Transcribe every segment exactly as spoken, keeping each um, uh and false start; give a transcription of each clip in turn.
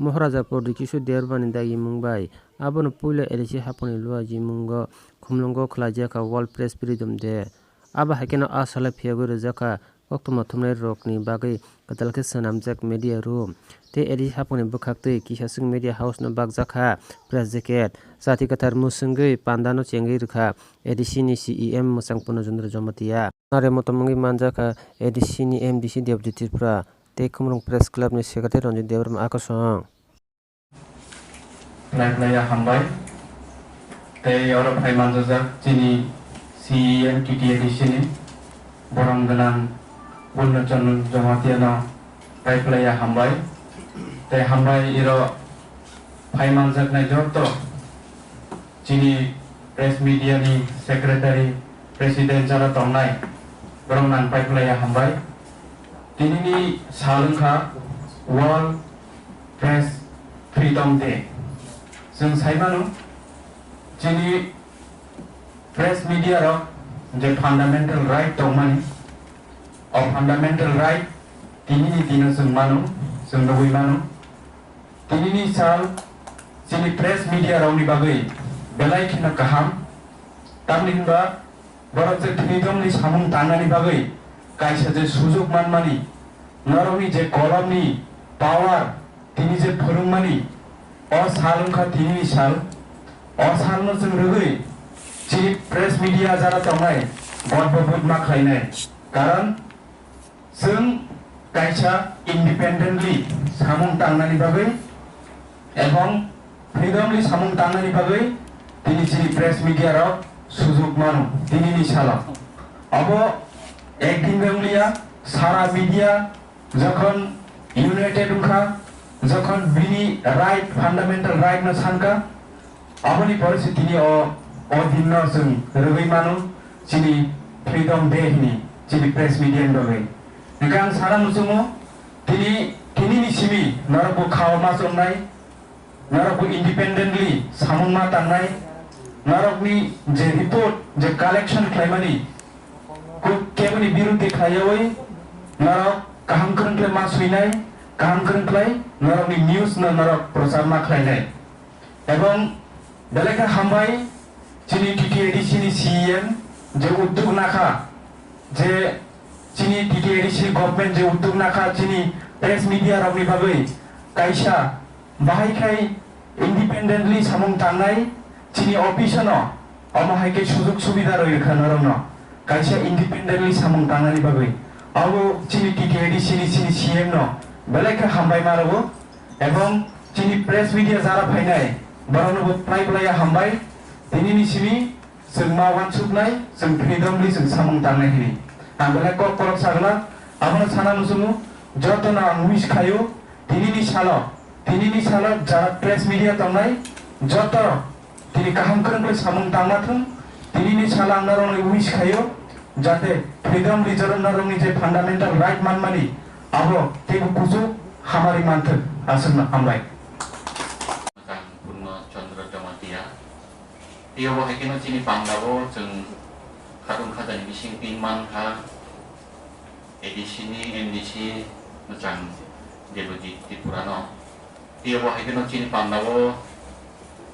Maharajapur Rikiswar Debbarmani dagimung bai. Abono puila A D C haphangni luajimungo Khumulwngo khlaijakha World Press Freedom Day. Abo hai kheno a salo phiyogwi rwjakha koktwma thumnairokni bagwi kwtal khe swnamjak media room tei A D C haphangni bwkhaktwi kisaswk media house-no bakjakha press jacket. Chati kwthar mwswngwi pandano chengwi rwkha A D C ni C E M mwchang Purno Chandra Jamatia. Narwkmung wngwi manjakha A D C ni M D C Debojit Tripura tei Khumulwng Press Club ni Secretary Ranjit Debbarma akosong. Belai belai ya hambai. Tei oro phai manjajak chini C E M T T A D C ni borom gwnang Purno Chandra Jamatia no belai belai ya hambai. Tei hambai iro phai manjaknai joto chini press media ni secretary, president jara tongnai, borok nang belai belai ya hambai. Tini ni sal wngkha World Press Freedom Day. Chwng sai mano, chini press media rok je fundamental right tongmani, o fundamental right tini ni dino chwng mano, chwng nugwi mano. Tini ni sal chini press media rok ni bagwi belai kheno kaham, tamni hinba borok je freedom ni samung tangnani bagwi kaisa je sujuk manmani, norokni je kolomni power, tini je phwrwngmani, o sal wngkha tini ni sal. O salno chwng rwgwi chini press media jara tongnai bot bo bud ma khlainai. Karon chwng kaisa independently samung tangnani bagwi ebong freedomly samung tangnani bagwi tini chini press media rok sujuk mano tini ni salo. Obo ekdin bai wngya, sara media jokhon united wngkha, jokhon bini right, fundamental right no sankha, aboni pore se tini o, o din no chwng rwgwi mano chini Freedom Day hwnwi chini press media ni bagwi. Hwnkhe ang sana muchungo tini, tini ni simi norok bo khao ma chongnai, norok bo independently samung ma tangnai, norok ni je report je collection khlaimani keboni biruddhe khlaiyawi norok kaham kwrwng khlai ma swinai, kaham kwrwng khlai norok ni news no norok prochar ma khlainai. Ebong belai khe hambai chini T T A D C ni C E M je uddog nakha, je chini T T A D C government je uddog nakha chini press media rokni bagwi kaisa bahai khai independently samung tangnai chini office no omo hai khe sujuk subida rwi rwkha norokno kaisa independently samung tangnani bagwi. Abo chini T T A D C ni chini C M no belai khe hambai ma rwo. Ebong chini press media jara phainai, borokno bo phlai phlai ya hambai. Tini ni simi chwng ma uansuknai, chwng freedomly chwng samung tangnai hwnwi. Ang belai kok korok sagla, abono sana muchungo, jotono ang wish khaio, tini ni salo, tini ni salo jara press media tongnai, joto tini kaham kwrwng bai samung tangma thung, tini ni salo ang norokno wish khaio, jate freedom reserve norokni je fundamental right manmani, abo teibo kuchuk hamari manthwk, aswkno hambai. Purno Chandra Jamatia. Tei obo hai kheno chini panda o chwng khatung khajani bising tin man kha A D C ni M D C mwchang Debojit Tripura no. Tei obo hai kheno chini panda o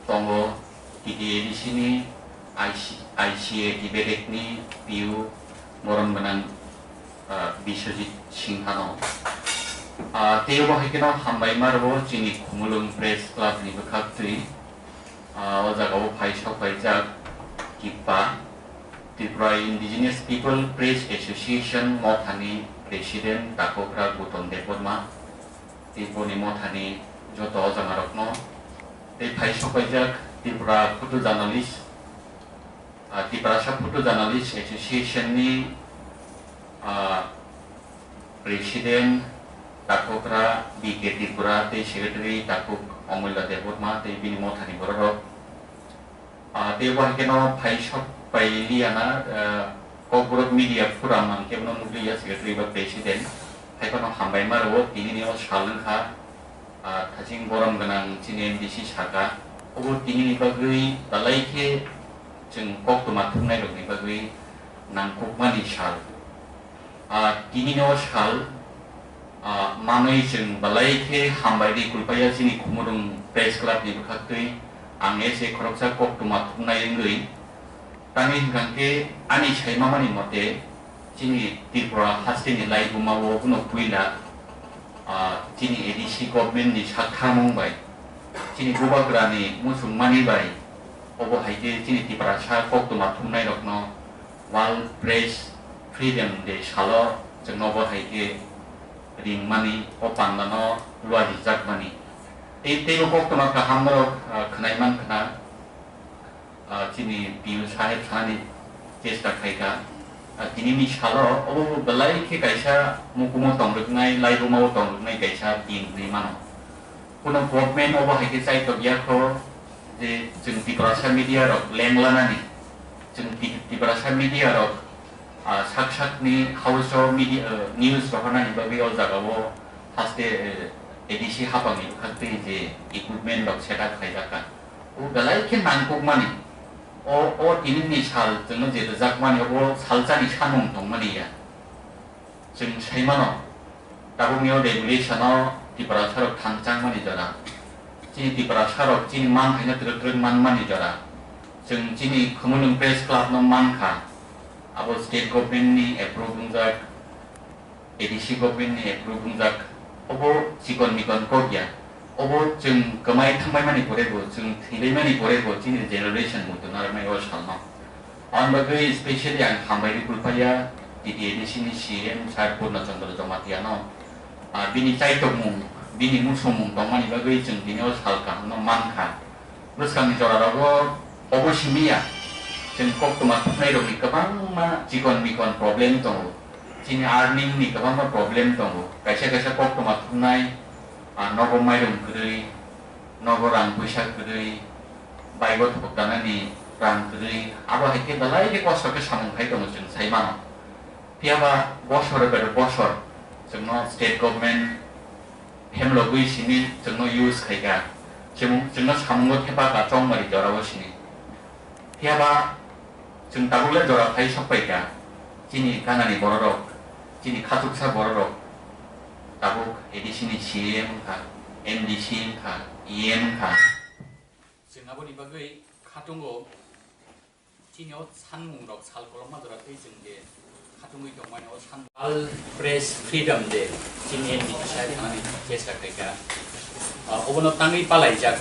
tongo T T A D C ni I C, I C A T bedek ni P U borom gwnang, ah, Biswajit Singha no. Ah, tei obo hai kheno hambai ma rwo chini Khumulwng Press Club ni bwkhak twi. Ah, o jaga o phai sok paijak TIPPA, Tripura Indigenous People Press Association mothani President Takogra Gautam Debbarma, tei boni mothani joto ojamarokno, tei phai sok paijak Tripura Photo Journalist, ah, Tiprasa Photo Journalist Association ni, ah, President Takogra B K Tripura tei Secretary Takok Omolya Debbarma tei bini mothani bororok. Ah, tei bo hai kheno phai sok pai liya na, ah, Kokborok Media Forum ang khe bono nukliya, Secretary ba President. Hai kheno hambai ma rwo, tini ni o sal wngkha, ah, thaching borom gwnang chini M D C saka. Obo tini ni bagwi belai khe chwng koktwma thumnai rokni bagwi nangkukmani sal. Ah, tini ni o sal, Ah, manwi chwng belai khe hambai ri kulpaiya chini Khumulwng Press Club ni bwkhaktwi ang S A khoroksa koktwma thumnai wngwi. Tamni hwnkha khe ani saimamani mote chini Tripura hasteni laibuma o bono puila, ah, chini A D C government ni saktharmung bai chini bubagra ni muchungmani bai obo hai khe chini Tiprasa koktwma thumnai rokno World Press Freedom Day salo chwngno bo hai khe ringmani, o pandano luarijak mani. Tei, teibo koktwma kaham norok, ah, khwnai man khna, ah, chini P U saheb sanani chesta khaikha. Ah, tinini salo obo belai khe kaisa mukumo tongrwknai, laibumao tongrwknai kaisa din hwnwi mano. Kuno government obo hai khe chaitok ya kho je chwng Tiprasa media rok lenglanani, chwng Ti-, Tiprasa media rok, ah, sak sakni house o media, ah, news rohornani bagwi o jagao haste, eh, A D C hapangni bwkhaktwi je equipment rok set up khaijakha. O belai khe nangkukmani. O, o tinini sal chwngno je rwjakmani obo salsani samung tongmani ya. Chwng saimano, tabukni o regulation o Tiprasarok thangchangmani jora, chini Tiprasarok chini man haino twrwk twrwk manmani jora, chwng chini Khumulwng Press Club no mankha, abo state government ni approve wngjak, A D C government ni approve wngjak, obo chikon mikon kok ya. Obo chwng kwmai thangbaimani pore bo, chwng thwibaimani pore bo chini generation muitu narwknai o salno. Aboni bagwi specially ang hambai rwi kulpaiya T T A D C ni C M Sir Purna Chandra Jamatia no. Ah, bini chaitokmung, bini muchungmung tongmani bagwi chwng bini o sal kahamno mankha. Bwskangni jora rogo obo simi ya, chwng koktwma thumnai rokni kwbangma chikon mikon problem tongo, chini earning ni kwbangma problem tongo, kaisa kaisa koktwma thumnai, ah, nogo mairum kwrwi, nogo rang puisa kwrwi, bike o thok tanani rang kwrwi, abo hai khe belai khe kosto khe samung khai tongo chwng sai mano. Phiya ba bosor bai bosor chwngno state government hemlogwi simi chwngno use khai kha, chwng-, chwngno samungo thepa kha chongmari jorao simi. Phiya ba chwng tabuk le jora phai sok pai kha, chini ganani bororok, chini khachuksa bororok tabuk A D C ni C M wngkha, M D C wngkha, E M wngkha. Chwng aboni bagwi khatungo chini o sanmungrok sal kolokma jora tei chwng je khatungwi tongmani o san World Press Freedom Day chini M D C sai thanani chesta khaikha. Ah, obono tangwi palaijak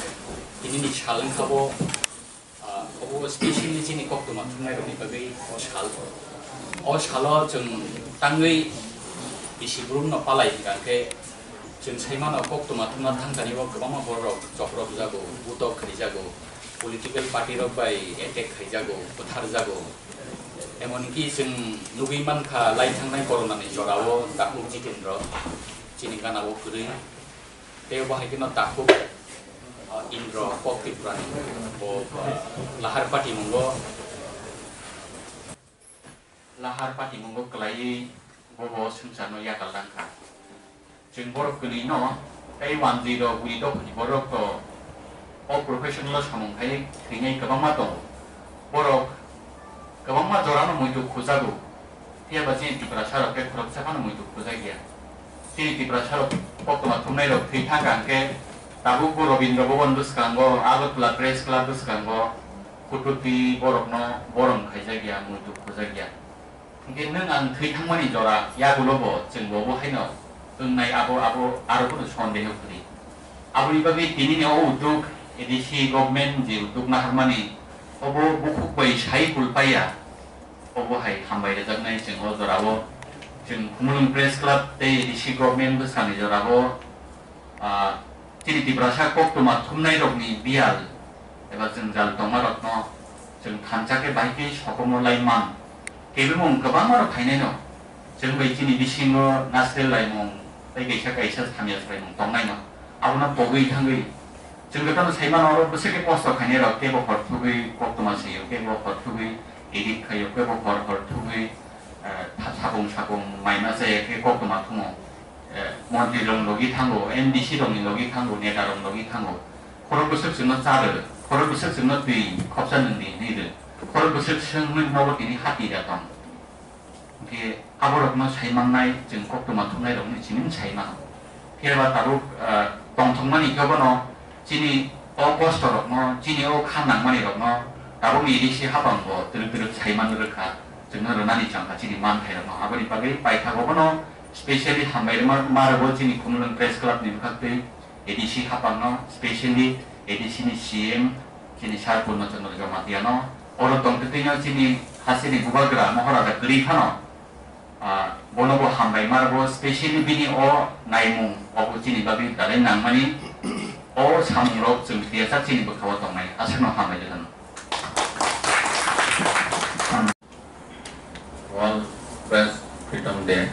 tinini sal wngkha bo. Ah, obo specially chini koktwma thumnairokni bagwi o sal. O salo chwng tangwi bisi borokno palai hwnkha khe chwng sai mano koktwma thumna thangkani o kwbangma bororok chopropjago, butok khaijago, political party rok bai attack khaijago, butharjago. Emonki chwng nugwi mankha lai thangnai corona ni jorao takhuk Jitendra chini gana o kwrwi. Tei bo hai kheno takhuk, ah, Indra kok Tripura ni bo, ah, lahar patimungo, lahar patimungo kwlaiwi bo bo swngcharno yakal langkha. Chwng borok kwnwi no tei wanjwi rok bwrwi dophani borok to o professional o samung khai thwinai kwbangma tongo. Borok kwbangma jorano muitu khujago, phiya ba chini Tiprasa rok khe khoroksa phano muitu khujak ya. Chini Tiprasa rok koktwma thumnai rok thwi thang kha hwnkhe tabuk bo Rabindra Bhavan bwskango, Agartala Press Club bwskango kututwi borokno borom khaijak ya, muitu khujak ya. Hwnkhe nwng ang thwi thangmani jora yagulo bo chwng bo bo haino wngnai abo, abo aro bono sondeho kwrwi. Aboni bagwi tinini o udduk A D C government je udduk naharmani obo bukhuk bai sai kulpaiya, obo hai hambai rwjaknai chwng o jorao. Chwng Khumulwng Press Club tei A D C government bwskangni jorao Ah, chini Tiprasa koktwma thumnairokni biyal eba jwngjal tongmarokno chwng thansa khe bahai khe sokomorlai man. Kebengmung kwbangmarok phainaino. Chwng bai chini bisingo nasrel laimung tei kaisa kaisa samya swlaimung tongnaino. Abono pogwi thangwi chwng jotono sai mano, oro bwswk khe kosto khainairok kebo hor thugwi koktwma sio, kebo hor thugwi edit khaio, kebo hor hor thugwi, eh, tha-, sapung sapung maima chaya khe koktwma thumo. Eh, montri rok logi thango, M D C rok ni logi thango, neta rok logi thango. Khorok bwswk chwngno cha rw, khorok bwswk chwngno twi khopsa nwng di hwnwi rw, khorok bwswk chwng hwnwi nogo tini hati da tong. Khe aborokno sai mannai, chwng koktwma thumnairokni simi sai mano. Phiya ba tabuk, ah, tongthokmani khe bono chini o kostorokno, chini o kha nangmanirokno tabukni A D C haphango twrwk twrwk sai man rwkha, chwngno rwnani changkha chini manthairokno. Aboni bagwi paithago bono specially hambai rwma, ma rwbo chini Khumulwng Press Club ni bwkhaktwi A D C haphangno, specially A D C ni C M chini Sir Purno Chandra Jamatia no, oro tongtwtwino chini hasteni bubagra Maharaja kwrwi phano, ah, bono bo hambai ma rwbo, specially bini o naimung obo chini bagwi belai nangmani, o samungrok chwng tiyajak chini bwkhao tongnai, aswkno hambai rwkha. World Press Freedom Day.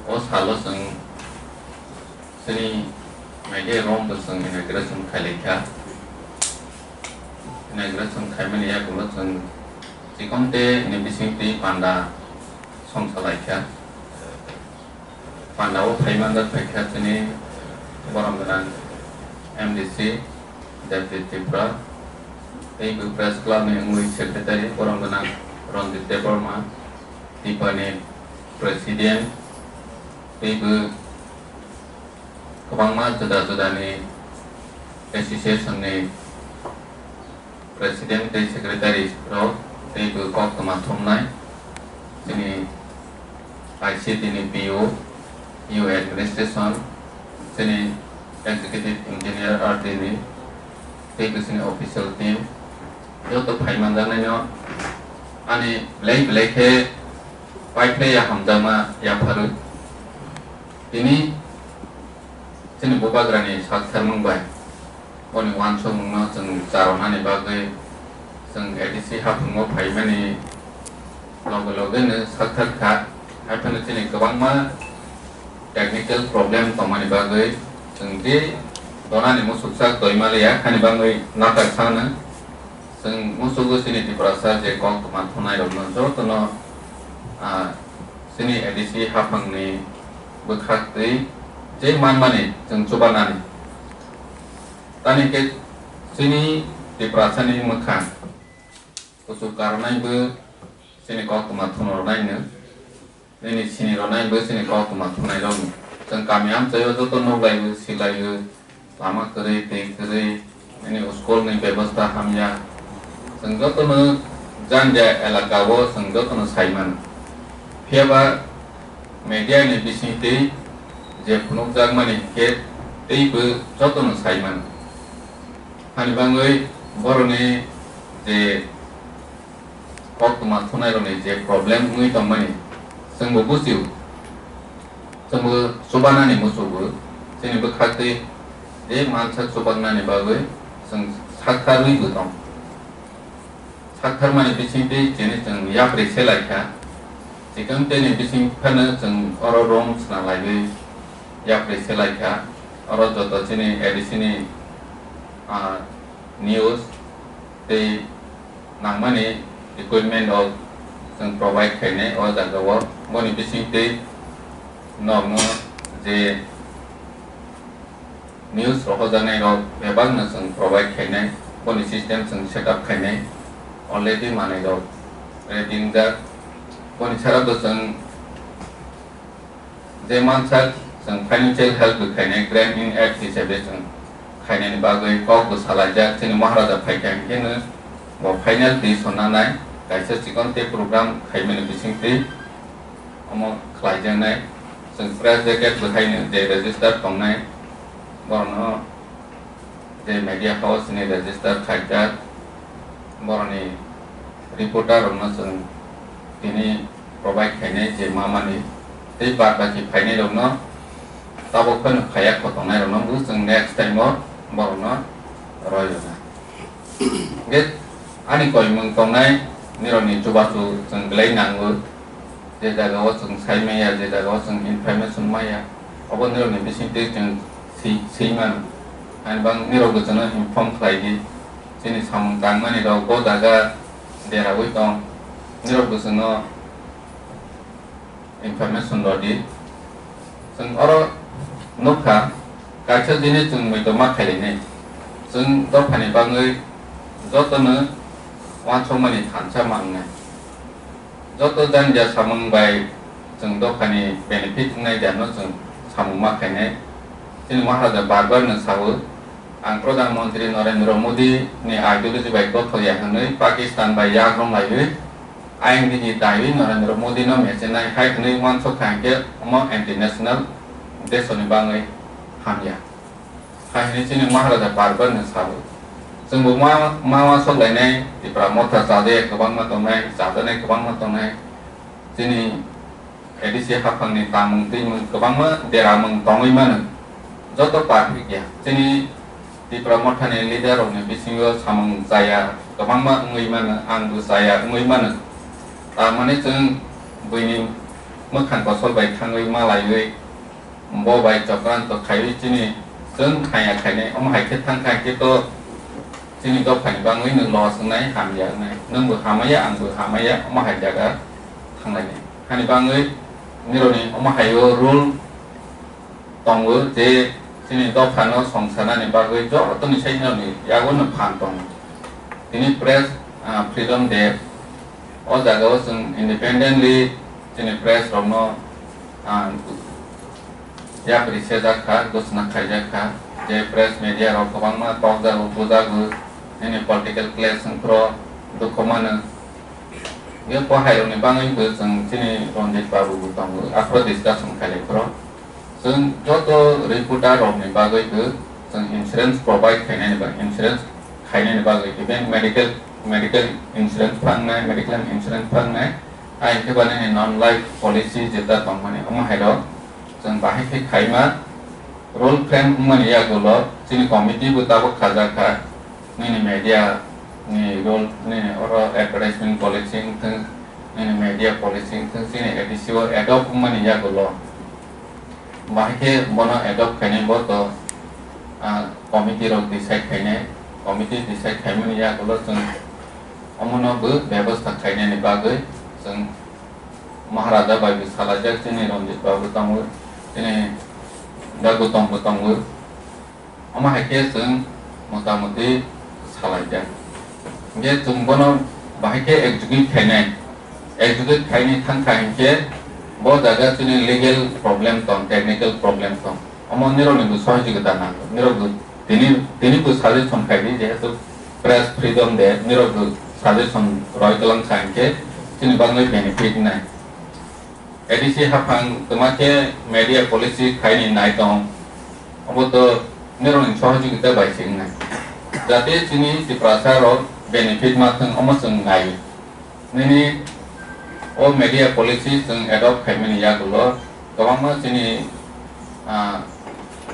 O salo chwng chini media room bo chwng inauguration khailai kha. Inauguration khaimani yagulo chwng chikonte ni bisingtwi panda songsalai kha. Panda o phai manjak phaikha chini borom gwnang M D C Debjit Tripura, tei bo Press Club ni wngwi Secretary borom gwnang Ranjit Debbarma, Tipani President, tei bo kwbangma juda juda ni association ni President tei Secretary rok tei bo koktwma thumnai chini I C T ni P O, U Administration, chini Executive Engineer R T ni tei bo chini official team joto phai manjaknai no ani belai belai khe paiphlai ya hamjakma yapharwi tini chini bubagrani sak tharmung bai. Boni uansukmungno chwng charwnani bagwi chwng A D C haphuno phaimani loge logeno sakthar kha. Haiphano chini kwbangma technical problem tongmani bagwi chwng je donani musuksak toimaliya khani bagwi nathar sakno. Chwng musugo chini Tiprasa je koktwma thumnairokno jotono, ah, chini A D C haphangni bwkhaktwi je manmani chwng chubanani. Tani khe chini Tiprasani mwkhang kuchuk karwnaibo chini koktwma thumrwnaino, nini sinironaibo chini koktwma thumnairokno. Chwng kami amchaio joto nuklaibo, silaibo, lama kwrwi, twi kwrwi, nini school ni bebosta hamya. Chwng jotono janja elaka o chwng jotono sai mano. Phiya ba media ni bisingtwi je phunukjakmani hinkhe teibo jotono sai mano. Hani bangwi boroni je koktwma thunairokni je problem wngwi tongmani, chwngbo bujio. Chwngbo chubanani muchugo. Chini bwkhaktwi je mansak chubaknani bagwi chwng saktharwibo tong. Saktharmani bisingtwi chini chwng yapri se lai kha. Chikon teni bising phano chwng oro room sna laiwi yapri se lai kha. Oro joto chini A D C ni, ah, news tei nangmani equipment rok chwng provide khainai o jaga o. Boni bisingtwi nokno je news rohorjaknai rok bebakno chwng provide khainai, boni system chwng set up khainai, already manwi rok ready wngjak. Boni sara bo chwng je mansak chwng financial help bo khainai, Grant in Aid hisabe chwng khainani bagwi kok bo salaijak. Chini Maharaja phaikha hinkhe no bo final decision nanai, kaisa chikon tei program khaimani bisingtwi omo khlaijaknai. Chwng press jacket bo haino je register tongnai, borokno je media house ni register khaijak, borokni reporter rokno chwng tini provide khainai je mamani tei bad baki phainai rokno tabok phano phaiya kho tongnai rokno bo chwng next time o borokno roi rwna. Hingkhe ani koimung tongnai nirokni chubachu chwng belai nango. Je jaga o chwng sai maya, je jaga o chwng information maya, obo nirokni bisingtwi chwng swi, swi mano. Ani bang nirokbo chwngno inform khlai di. Chini samung tangmani rok bo jaga deraui tong. Nirokbo chwngno information rw di. Chwng oro nukha, kaisa jini chwng muitu ma khailainai. Chwng dophani bagwi jotono uansukmani thansa mangnai. Joto jani ja samung bai chwng dophani benefit wngnai jano chwng samung ma khainai. Chini Maharaja bar bar no sao, ang Pradhan Mantri Narendra Modi ni ideology bai kothok ya hwnwi Pakistan bai yak romlaiwi, ayang digi daiwi Narendra Modi no mechenai hai hwnwi uansuk kha hinkhe omo anti national desoni bangwi hamya. Hai hwnwi chini Maharaja bar bar no sao. Chwngbo ma, ma uansuk lainai Tipra Motha chajaya kwbangma tongnai, chajaknai kwbangma tongnai. Chini A D C haphangni tamung twimung kwbangma deramung tongwi mano. Joto perfect ya. Chini Tipra Mothani leader rokni bisingo samung chaya kwbangma wngwi mano, angbo chaya wngwi mano. Tamani chwng buini mwkhang kosol bai thangwi malaiwi bo bai chokranto khaiwi chini chwng haya khainai, omo hai khe thang kha khe to chini dophani bangwi nwng loss wngnai, hamya wngnai. Nwngbo hamaya, angbo hamaya, omo hai jaga thanglainai. Hani bangwi nirokni omo haio rule tongo je chini dophano songsanani bagwi jotoni sai nirokni yago no phan tongo. Tini press, ah, freedom day, o jagao chwng independently chini press rokno, ah, yapri sejak kha, gosna khaijak kha, je press media rok kwbangma tokjago, bujago, nini political clash wngphuru dukhu mano. Nini bohai rokni bagwi bo chwng chini Ranjit Babu bo tongo, aphuru discussion khailai phuru. Chwng joto reporter rokni bagwi bo chwng insurance provide khainani bagwi, insurance khainani bagwi, even medical, medical insurance phangnai, medical insurance phangnai, ai khe ba nini non life policy jeta tongmani, omo hai rok chwng bahai khe khaima rule frame wngmani yagulo chini committee bo tabuk khajak kha, nini media ni rule, nini oro advertisement policy wngthwng, nini media policy wngthwng, chini A D C o adopt wngmani yagulo bahai khe bono adopt khainai bo to, ah, committee rok decide khainai, committee decide khaimani yagulo chwng omono bo bebostha khainani bagwi chwng Maharaja bai bo salaijak, chini Ranjit Babu tongo, chini Dagu tongbo tongo. Omo hai khe chwng motamoti salaijak. Hinkhe chwng bono bahai khe execute khainai. Execute khaini thang kha hinkhe bo jaga chini legal problem tong, technical problem tong. Omo nirokni bo sohojogita nango. Nirok bo tini, tini bo suggestion khai di, jehetu press freedom de, nirok bo suggestion roi twlang kha hinkhe chini bagwi benefit nai. A D C haphang twma khe media policy khaini nai tong, obo to nirokni sohojogita bai se wngnai. Jate chini Tiprasa rok benefit ma thwng, omo chwng nai. Nini o media policy chwng adopt khaimani yagulo kwbangma chini, ah,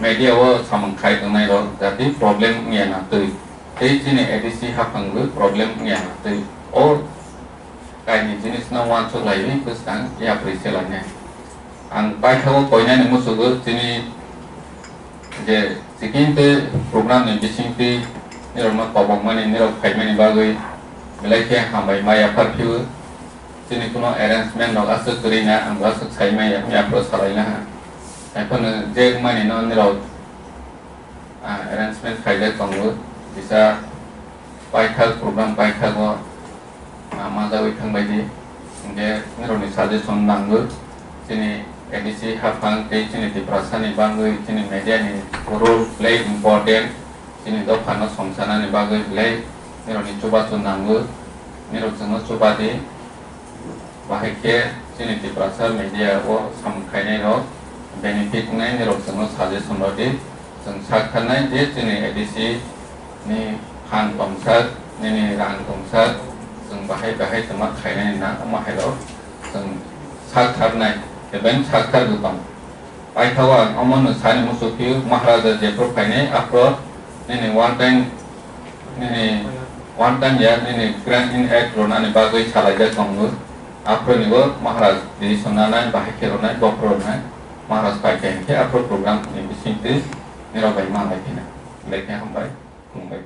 media o samung khai tongnai rok jati problem wngya na twi, tei chini A D C haphang bo problem wngya na twi. O kaini jinis no uansuk laiwi bwskang yapri se lainai. Ang paithago koinani musugo chini je sikinte program ni bisingtwi nirokno kobokmani, nirok phaimani bagwi belai khe hambai ma yaphar phio. Chini kuno arrangement rok aswk kwrwi na, ang bo aswk sai maya, yaphro salai na ha. Haiphano je wngmani no nirok, ah, arrangement khaijak tongo, kisa paithak, program paithago, ah, majagwi thangbai di. Hinkhe nirokni suggestion nango. Chini A D C haphang tei chini Tiprasani bagwi chini media ni role belai important. Chini dophano songsanani bagwi belai nirokni chubachu nango. Nirok chwngno chuba di. Bahai khe chini Tiprasa media o samung khainai rok benefit wngnai, nirok chwngno suggestion rw di. Chwng sak tharnai je chini A D C ni phan tongsak, nini rang tongsak, chwng bahai bahai twma khainai na, omo hai rok chwng sak tharnai, even sak thar bo tong. Paithago ang omo no sani muchuk phio, Maharaja jephru phainai, aphro nini one time, nini one time ya, nini grant in aid rwnani bagwi salaijak tongo. Aphro ni bo Maharaj decision nanai, bahai khe rwnai, bophru rwnai. Maharaj pai khe hinkhe aphro program ni bisingtwi nirok bai manlai khe na. Belai khe hambai, khulumbai.